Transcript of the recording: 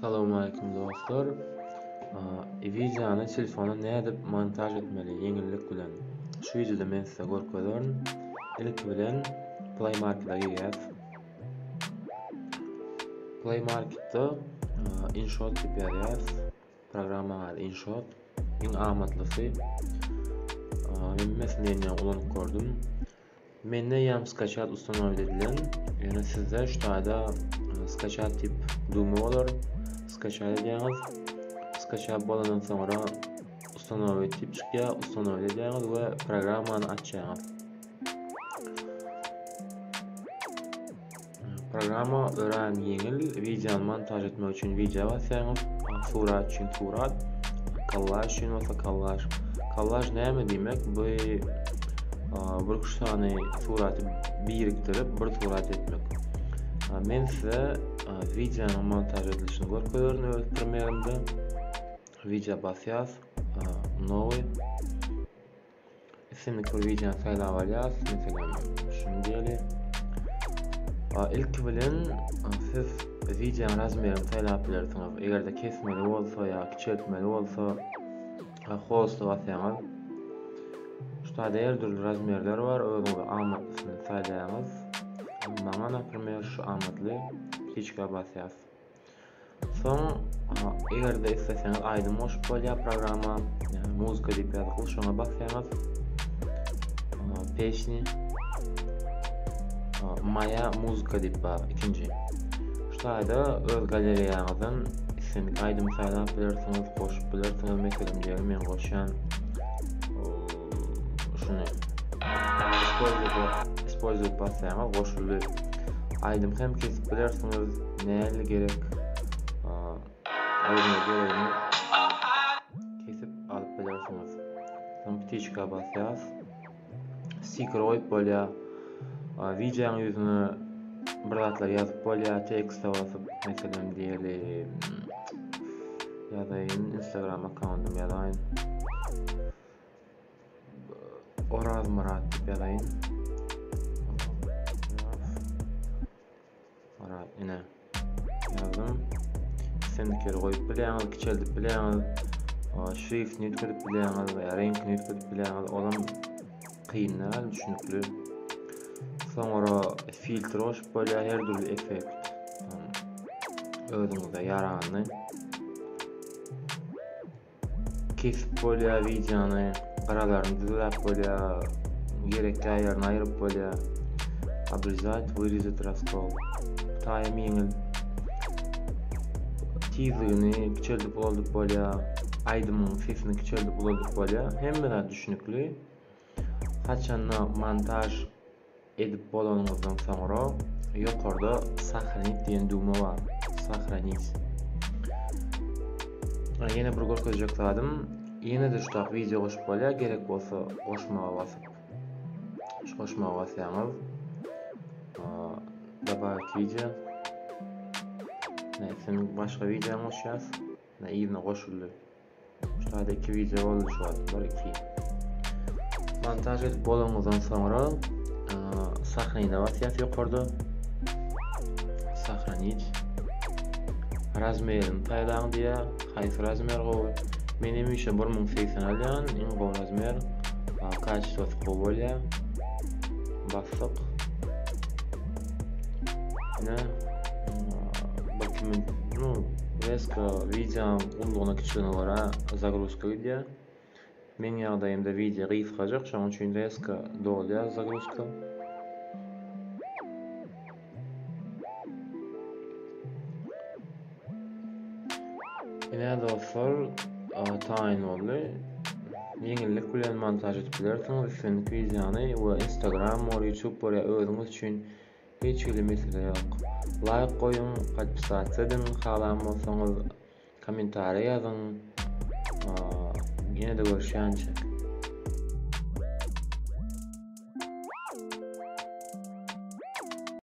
Salowmaleýkim dostlar. Wideony telefona nädip montaž etmeli ýeňillik bilen. Şu wideoda men size görkezerin. Ilki bilen Play Markete girýäs. Play Marketde InShot diýip ýazýas. Programmaň ady InShot. Iň amatlysy. Hemmesini diýen ulanyp gördüm. Mende ýam skaçat ustanowit edilen, ýöne sizde şu taýda skaçat diýip düwme bolar. Skaçat edýäňiz. Skaçat bolandan soňra ustanowit diýip çykýar. Ustanowit edýäňiz we programmany açýaňyz. Programma örän ýeňil. Wideony montaž etmek üçin wideo basýaňyz. Surat üçin surat, kollaž üçin bolsa kollaž. Kollaž näme diýmek? Bu bir üç sany suraty birikdirip bir surat etmek. Men size wideonyň montaž edilişini görkezerin öz premierimde. Wideo basýas. Nowy. Islendik bir wideony saýlap alýarys. Meselem, şuny diýeli. Ilki bilen siz wideonyň razmerini saýlap bilersiňiz. Eger-de kesmeli bolsa ýa kiçeltmeli bolsa, hosta basýaňyz. Şu taýda her dürli razmerler bar, özüňize amatlysyny saýlaýaňyz. Maňa, naprimer, şu amatly. Птичка basýas. Soň eger-de isleseňiz aýdym goşup bolýar programma, muzika diýip ýazykly şoňa basýaňyz. Pesni Maýa muzika diýip bar ikinji. Şu taýda öz galereýaňyzdan islendik aýdymy saýlap bilersiňiz, goşup bilersiňiz. Meselem diýelim men goşýan şuny. Использовать basýaňyz goşuldy. Aýdym hem kesip bilersiňiz. Näli gerek özüne geregini kesip alyp bilersiňiz. Soň ptiçka basýas. Stiker goýup bolýar. Wideoň ýüzüne bir zatlar ýazyp bolýar. Tekste basyp, meselem diýeli ýazaýyn Instagram akkauntym ýazaýyn. Orazmyrat diýip ýazaýyn. Myrat ine ýazdym. Islendik ýere goýup bilýäňiz, kiçeldip bilýäňiz. Şriftini üýtgedip bilýäňiz we reňkini üýtgedip bilýäňiz. Olam kyn däl, düşünikli. Soňra filtr goşup bolýar, her dürli effekt. Özüňize ýaranyny. Kesip bolýar wideony, gyralaryny düzläp bolýar, gerekli ýerini aýryp bolýar. Obrezать, wyrezать raskol. Taýam ýeňil. Tizligini kiçeldip ulaldyp bolýar. Aýdymyň sesini kiçeldip ulaldyp bolýar. Hemme zat düşnükli. Haçanda montaž Edip bolanyňyzdan soňra ýokarda Sahranit diýen düwme bar. Sahranit. Ýene bir görkezjek zadym, ýene-de şu tak wideo goşup bolýar, gerek bolsa goşmaga basyp. Şu goşmaga basýaňyz. Добавить wideo. Nätsin başga wideo goşýas. Yzyna goşuldy. Şu taýda 2 wideo boldy şu wagt. 1 2. Montaž edip bolanyňyzdan soňra sahranide basýas ýokarda. Sahranit. Razmerini saýlaň diýýär. Haýsy razmer gowy? Men hemişe 1080 alýan, iň gowy razmer. Kaçestwasy gowy bolýar. Basdyk. Ine, bir kimin, nu, reska wideoň ululygyna kiçiligine görä zagruzka gidýär. Meň ýagdaýymda wideo gysgajyk, şonuň üçin reska dolýar zagruzka. Ine dostlar, taýyn boldy. Ýeňillik bilen montaž edip bilersiňiz islendik wideony we Instagram bor, YouTube bor ýa özüňiz üçin hiç hili mesele ýok. Laýk goýuň, podpisasiýa ediň, halan bolsaňyz kommentariýa ýazyň. Ýene-de görüşýänçä.